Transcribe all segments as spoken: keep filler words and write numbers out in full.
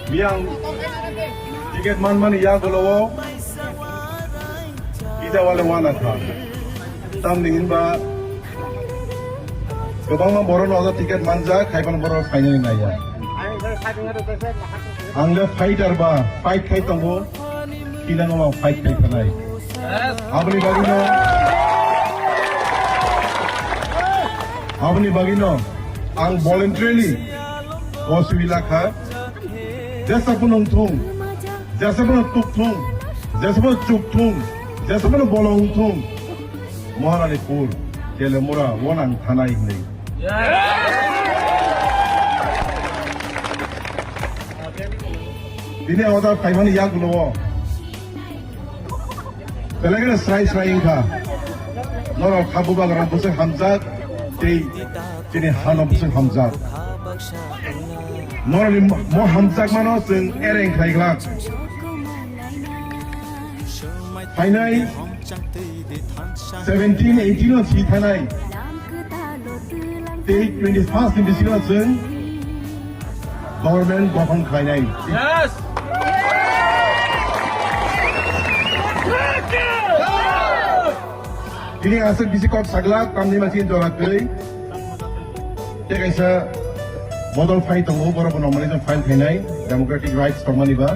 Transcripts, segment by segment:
Biyang ticket manmani yagulo o ida wale wana kha. Tamni hinba kwbangma borok no ticket manjak, khaibana borok phainani naiya. Ang le fighter ba, fight khai tongo, kinango ma fight khai thanai. Aboni bagwino, aboni bagwino ang voluntarily o sibila kha. Jesa phano wngthung, jesa phano tukthung, jesa phano chukthung, jesa phano bolong wngthung, Maharani Pur, Telemura, o nang thanai hinwi. Bini order phaimani yagulo o. Belai kheno srai srai wngkha. Norok kha bubagra bwswk hamjak, tei chini hano bwswk hamjak. Norokni mo, mo hamjakmano chwng ereng khlai glak. Phainai seventeen, eighteen o si thanai. Tei twenty first ni bisingo chwng government gothon khlainai. Yes! Tini aswk bisi kok sagla, tamni masi jora kwrwi. Tei kaisa bodol phai tongo, borok bo nongmani jong file khainai, democratic rights tongmani ba.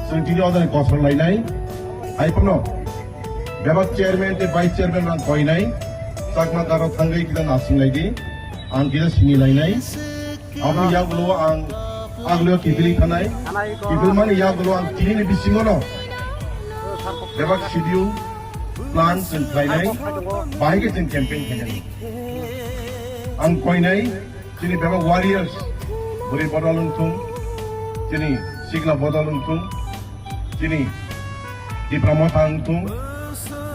Chwng tini odani kosor lainai. Hai phano bebak chairman tei vice chairman rang koinai. Chakma garo thangwi kita nasing laidi. Ang kita sini lainai. Aboni yagulo ang aglo kibili thanai. Kibili mani yagulo ang tini ni bisingo no bebak schedule plan chwng khlainai. Bahai khe chwng campaign khainai. Ang koinai. Chini bebak warriors, bwrwi bodol wngthung, chini sikla bodol wngthung, chini Tipra Motha wngthung,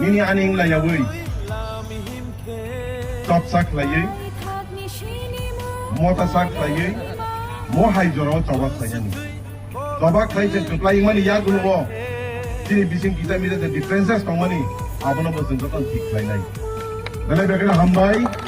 nini ani wngla yaui, chopsa khlaiwi, motasa khlaiwi, mo hai jorao choba khlainani. Choba khlai se kwplai wngmani yagulo o chini bising kisa misa je differences tongmani, abono bo chwng joto thik khlainai. Belai belai hambai.